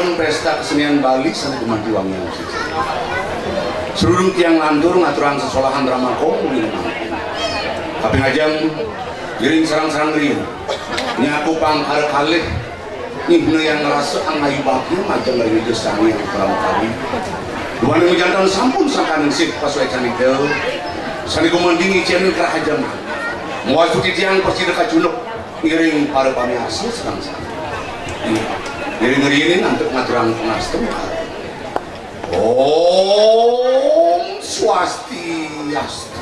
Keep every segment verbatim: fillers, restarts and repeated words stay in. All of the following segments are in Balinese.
Pesta kesenian Bali sané gumanti wangian. Sadurung tiang lantur ngaturang sesolahan ramakom, kaping ajeng ngiring sareng-sareng riin. Nyaku pangkara kalih, nyihna yang ngrasa angayu bagya majeng ring Ida Sang Hyang Pramakawi. Duaning wijanten sampun sangkaning sih pasuécan Ida. Sané gumanti ngicén kerahajengan. Muastuti tiang prasida kacunduk ngiring para pamiarsa sareng-sareng. Ngiring riin antuk ngaturang pangastungkara. Om Swastiastu.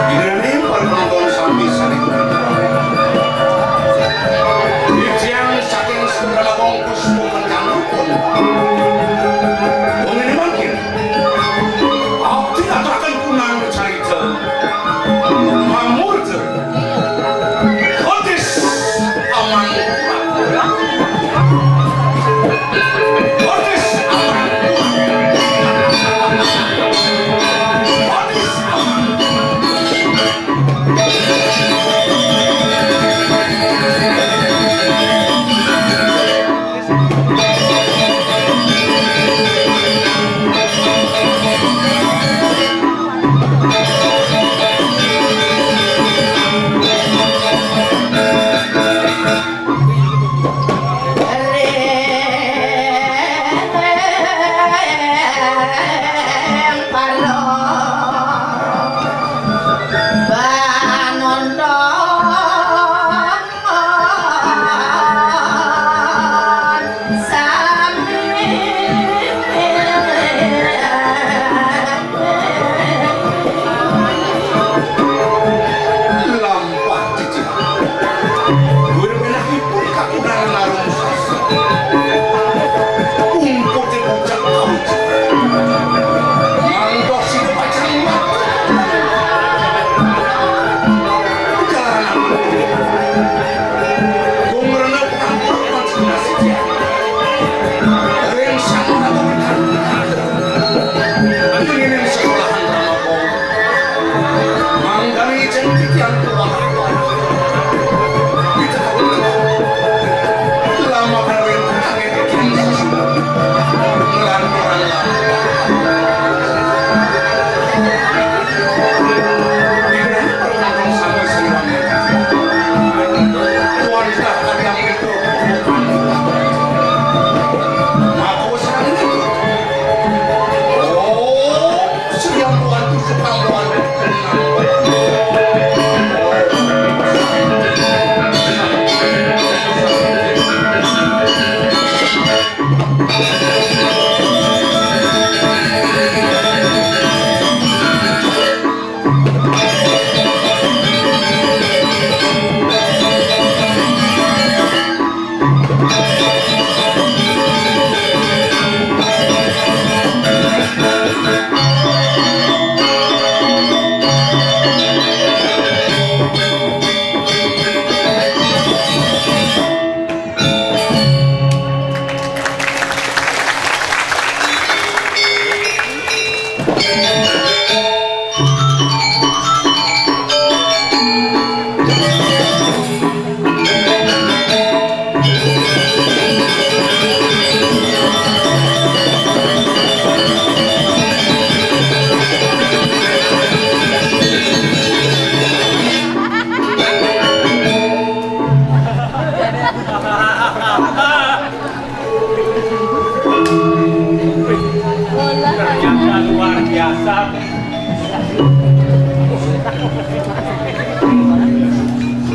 Inggih para penonton sami sané. Titiang saking Sukrawong Puspa Kencana pun. Wong ini mangkin. Abdi aturaken punang carita. Mamurda. Kodis Amang. Kodis Amang. Kodis Amang.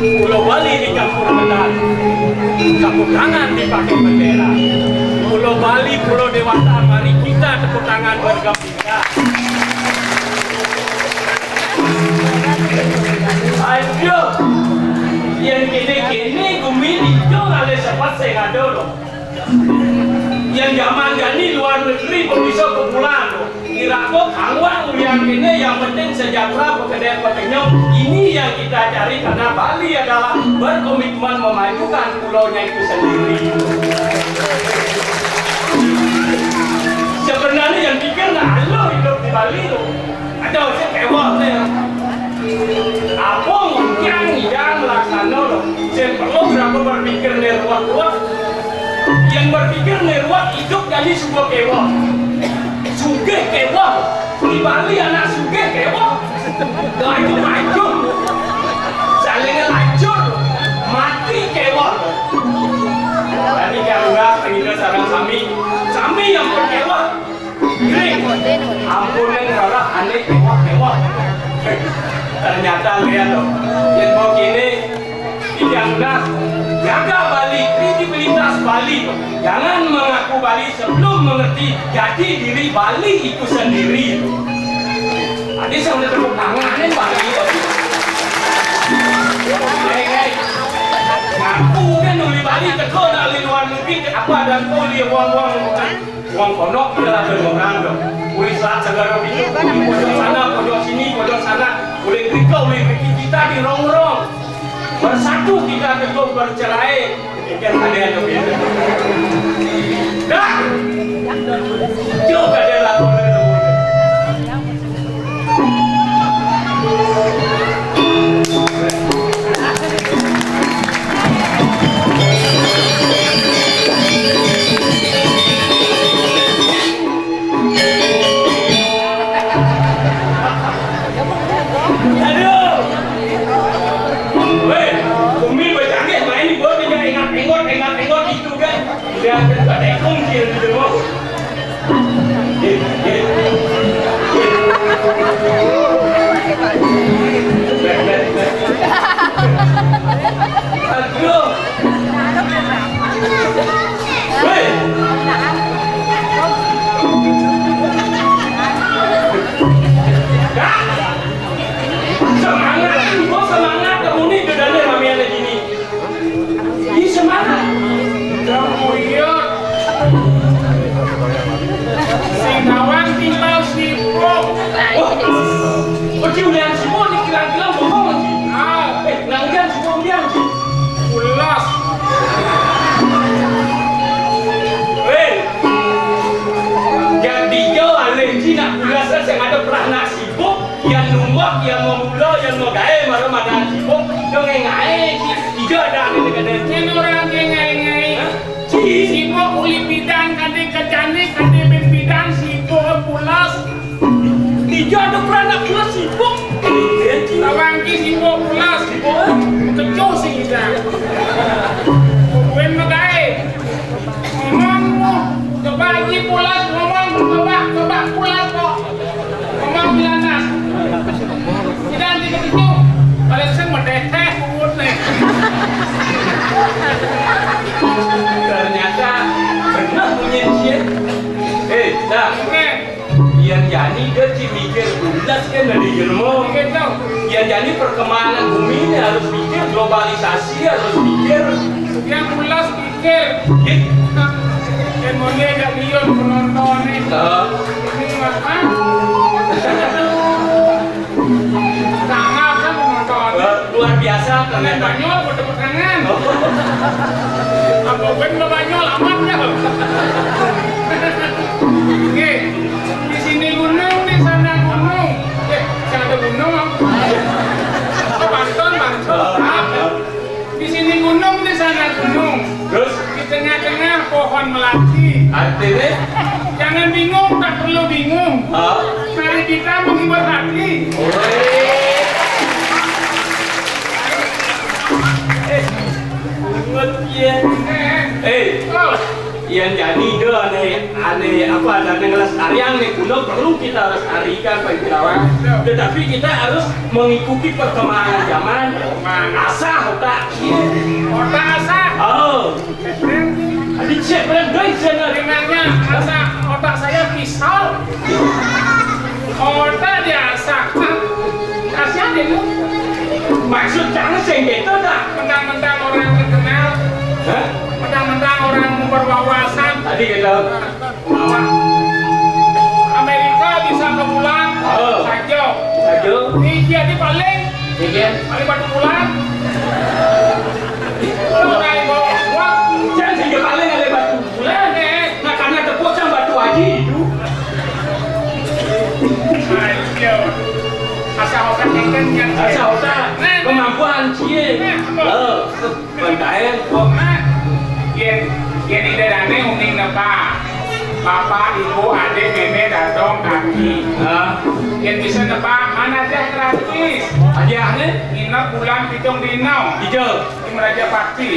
Pulo Bali dicampur bendera, tepuk tangan dipakai bendera. Pulo Bali, pulo dewata, mari kita tepuk tangan bergembira. Aduh, yang kene-kene gumi dijol ale sepat sing ado loh. Yang zaman jani luar negeri kok bisa kepulan loh. Kira kok kangwang yang kene yang penting sejahtera, pekedai, pekenyong. Ini yang kita cari karena Bali adalah berkomitmen memajukan pulaunya itu sendiri. Sebenarnya yang pikir nah lo hidup di Bali lo. Ada sih kewah nih. Apa mungkin yang laksana lo? Sing perlu berapa berpikir nih ruwet-ruwet. Yang berpikir nih ruwet hidup jadi sebuah kewah. Sugih kewah. Di Bali anak sugih kewah. Laju-laju. Saling lacur. Mati kewah. Tapi kalau enggak, kita sareng sami. Sami yang berkewah. Gering. Ampunin rara ane kewah-kewah. Ternyata lihat loh. Yang mau kini Ijang Nas, jaga Bali, kredibilitas Bali. Jangan mengaku Bali sebelum mengerti jati diri Bali itu sendiri. Tadi saya udah tepuk tangan nih Bali. Hei, hei. Ngaku kan uli Bali, teko nak uli luar negeri, apa dan kau uli buang-buang. Wong kono kita lagi ngomong dong. Uli selat segala pintu, uli pojok sana, pojok sini, pojok sana. Uli riko, uli riki kita di rong-rong. Bersatu kita teguh, bercerai. Kita ada yang lebih. Dah. Jauh ada lagu. Aduh. Weh, Umi bercanggih main di bawah, dia ingat-ingat, ingat-ingat itu kan. Dia ada kunci di rumah. Semangat, gua semangat, kamu nih bedanya ramean lagi nih. Ih, semangat. Udah kuyut. Sing nawang timpal sibuk. Wah, pergi ulian sibuk nih, kilang-kilang bengong lagi. Ah. Eh, nang ulian sibuk ulian. Pulas. Weh. Jadi yo alih ji nak pulas, sing ada perah nak sibuk. Yang numbak, yang mau mula, yang mau gae, mara mana sibuk, dong ngae, ija ada ane kene. Yen orang ke ngae-ngae. Hah? Sibuk uli bidan, kade kejane, kade ben bidan, sibuk pulas. Ija ada peranak pulas sibuk. Lawang ki sibuk pulas. Sibuk. Kecoh sih kita. Kuen megae. Ngomong, coba aja pulas, ngomong, coba, coba pulas kok. Ngomong bilanas. Tidak nanti begitu. Kalau sing medeteh pungut nih. Ternyata benar punya dia. Eh, dah. Oke. Yang jani dia ci mikir pulas kan dari ilmu. Yang jani perkembangan bumi ini harus mikir globalisasi, harus mikir. Yang pulas mikir. Yang mau dia agak liur penonton nih. Ini apa? Sangat kan penonton. Luar biasa ternyata. Banyol, bertepuk tangan. Apa ben Banyol amat ya? Oke. Di sini gunung, di sana gunung. Eh, sana ada gunung. Banten, Banten. Di sini gunung, di sana gunung. Terus? Di tengah-tengah pohon melati. Artinya? Jangan bingung, tak perlu bingung. Hah? Mari kita menghibur hati. Eh, ingat ya. Eh, oh. Yang jadi dia nih, aneh apa, ada yang ngelestarian nih, kuno perlu kita lestarikan, Pak Irawan. Tetapi kita harus mengikuti perkembangan zaman. Asah otak. Otak asah. Oh. Adi cek benar, guys, jangan. Dengannya asah otak saya pisau. Otak diasah. Kasihan itu. Maksud jangan sing gitu dah. Mentang-mentang orang terkenal. Hah? Mentang-mentang orang berwawasan. Tadi gitu. Bahwa Amerika bisa ke bulan. Oh. Saja. Saja. Ini jadi paling. Iya. Paling batu bulan. Kalau kayak bawa uang. Jangan sehingga paling ada batu bulan. Eh. Nah, karena tepuk sama batu haji itu. Nah, iya. Asal otak kan yang asal otak. Nah, nah. Kemampuan cie. Nah, apa? Oh. Pantaen. Kok, Mak? Yen, yen ida dane uning nepak. Bapak, ibu, adik, meme, dadong, kaki. Hah? Yen bisa nepak, mana aja gratis. Aja nih? Nginep bulan pitung dino. Ijo. Di Meraja Pati.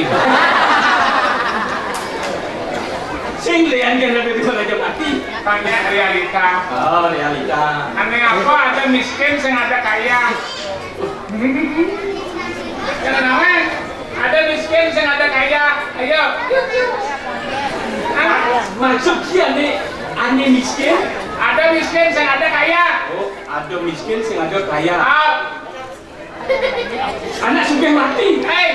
Sing lian kan ada di Meraja Pati. Tanya realita. Oh, realita. Aneh apa ada miskin sing ada kaya? Jangan awan. Ada miskin sing ada kaya. Ayo. Hah? Maksud dia nih, aneh miskin? Ada miskin sing ada kaya. Oh, ada miskin sing ada kaya. Ah. Anak sugih mati. Hei.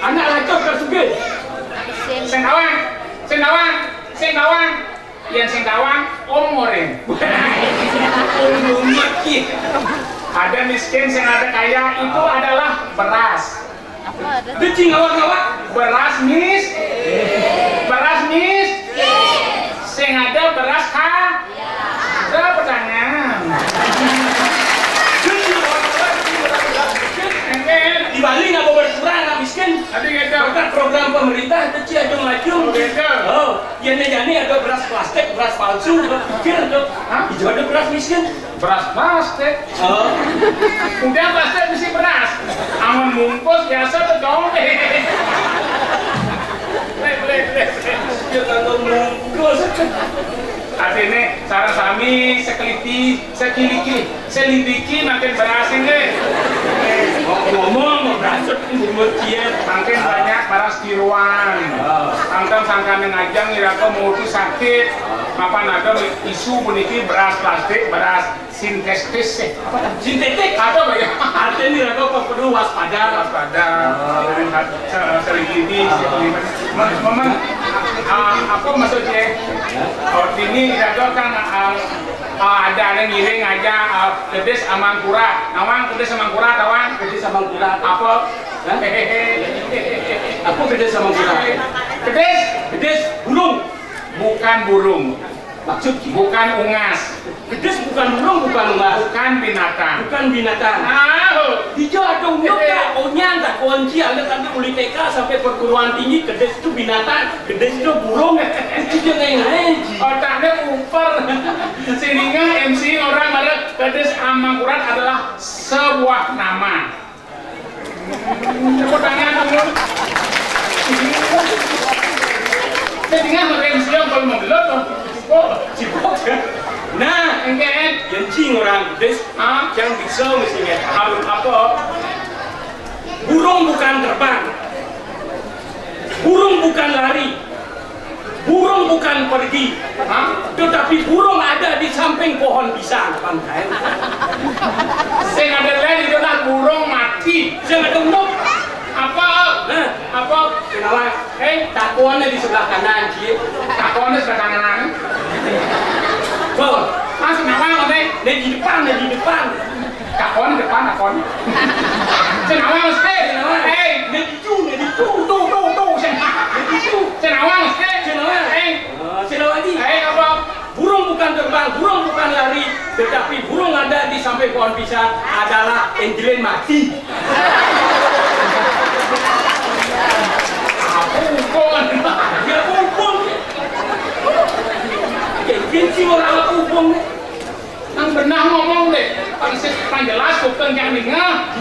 Anak lacur ke sugih. Sing tawang. Sing tawang. Sing tawang. Yang sing tawang, Om Moren. Om Moren. Ada miskin sing ada kaya itu adalah beras. Apa ada? Dia cing awak-awak. Beras mis. Beras mis. Sing ada beras ka. Ada petangan. Dia cing awak-awak, dia cing beras miskin. Di Bali nggak mau berkurang anak miskin. Tapi gitu. Berkat program pemerintah, dia cing ada maju. Oh, gitu. Oh. Jani-jani ada beras plastik, beras palsu, pikir tuh. Hah? Ijo ada beras miskin. Beras plastik. Oh. Udah plastik isi beras. Amun bungkus biasa tuh dong. Ble, ble, ble, ble. Dia kagak bungkus. Artinya, sareng sami sekeliti, sekiliki. Selidiki makin berhasil deh. Ngomong, berhasil umur dia. Makin banyak beras tiruan. Angkan sangkane ngajeng iraga mutu sakit. Mapan ada isu puniki beras plastik, beras sintetis. Eh, apa tadi? Sintetik. Ada apa ya? Artinya iraga perlu waspada. Waspada. Selidiki, selidiki. Momen, apa maksudnya? Oh, ini iraga kan, ah, ada ada ngiring aja, ah, kedis amang kurat. Nawang kedis amang kurat, tawang. Kedis amang kurat. Apa? Hah? Apa kedis amang kurat? Kedis. Kedis burung. Bukan burung. Maksud bukan ungas. Kedis bukan burung, bukan ungas. Bukan binatang. Bukan binatang. Tahu. Hijau ada unyuk tak? Onyan tak? Kunci ada tadi uli T K sampai perguruan tinggi. Kedis itu binatang. Kedis itu burung. Itu jangan ngaji. Otaknya umpar. Sehingga M C orang pada kedis amang kurat adalah sebuah nama. Tepuk tangan dulu. Saya dengar makan siang kalau mau belot loh. Cipok. Cipok ya. Nah, engke yang cing orang pedes, ah, yang bisa mestinya harus apa? Burung bukan terbang. Burung bukan lari. Burung bukan pergi, hah? Tetapi burung ada di samping pohon pisang, paham kan? Sing ada lain itu lah burung mati. Sing ada untuk apa? Hah? Apa? Kenapa? Eh, takonnya di sebelah kanan, Ci. Takonnya sebelah kanan. Tuh. Ah, kenapa, Mas? Nih, di depan, nih, di depan. Takon depan, takon. Senawa mesti. Senawa. Hei, dia itu, dia itu. Tuh, tuh, tuh, sing. Dia itu. Senawa mesti. Senawa. Hei. Ah, senawa lagi. Hei, apa? Burung bukan terbang, burung bukan lari, tetapi burung ada di samping pohon pisang adalah Angelin mati. Apa hukum? Ya, apa hukum? Ya, dia sih orang apa hukum? Nang benah ngomong deh, paling sih, paling jelas, bukan yang dengar.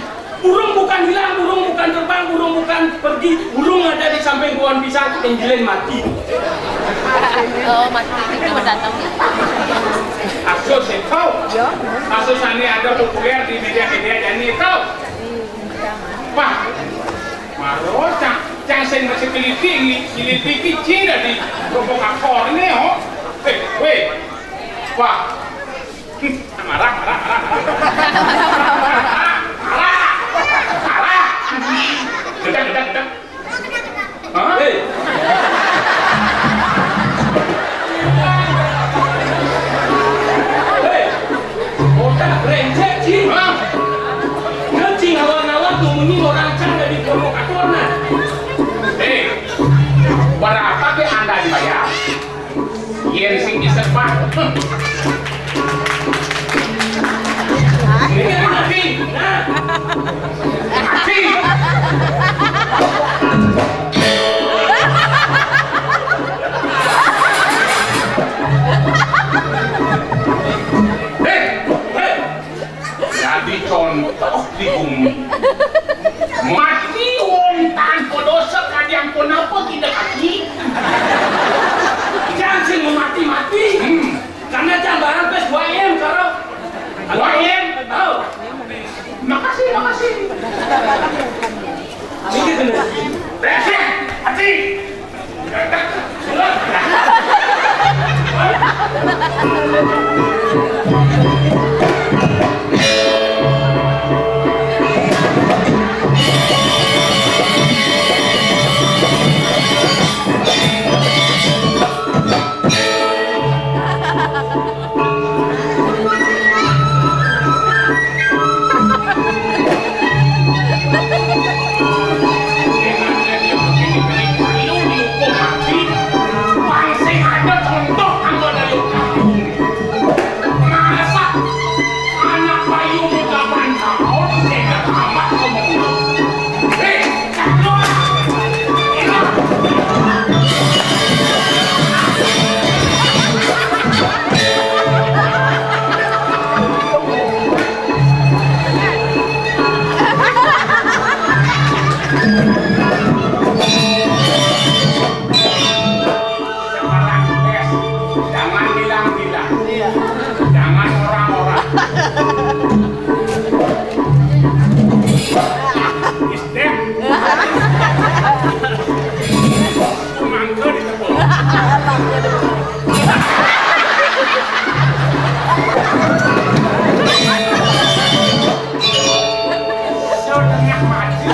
Burung bukan hilang, burung bukan terbang, burung bukan pergi, burung ada di samping pohon pisang, Angelin mati. Oh, mati. Itu mendatang. Asus itu. Asus ini ada populer di media-media dan itu. Wah, maro cang, cang sing masih kelitiki, kelitiki cina di provokator ini, oh. Eh, weh. Wah. Marah, marah, marah, marah. Marah, marah. Gedang, gedang, gedang. Hah? Hei. Hei. Otak brencek, Ci. Hah? Dia, Ci, ngawal-ngawal tuh munyi orang cang dari provokator, nah. Hei, berapa ke Anda dibayar? Yen sing iset, Pak. Ini mati. Nah. Mati. Hei, hei. Jadi contoh di bumi. Mati wong tanpa dosa, kadang pun apa kita kaki? Jangan sing mati-mati. Hmm. Karena jambaran pes dua M, karo. Dua M? Oh. Makasih, makasih. Ini bener. Beres, mati. Masa anak bayi umur delapan tahun tega amat ngomong. Hei, sekarang tes, jangan bilang-bilang. Iya. Jangan orang-orang. Is dead. Mangga ditepuk. Setengah mati.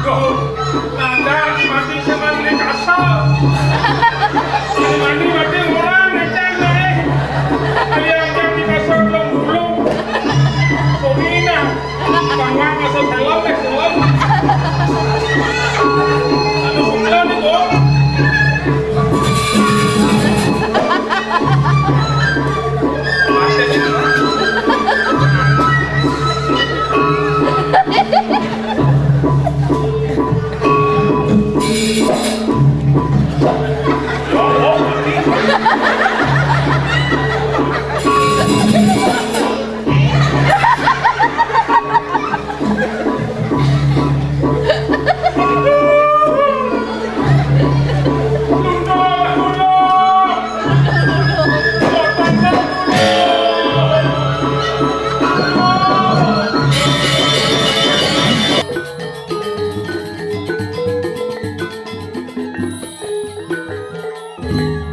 Duh, nanda mati sama ini kasar. Mandi mati orang ngeceng deh. Kalian yang di kasar belum dulu. Sorina, bangga kasar film, eh, film. Aduh, sembilan itu.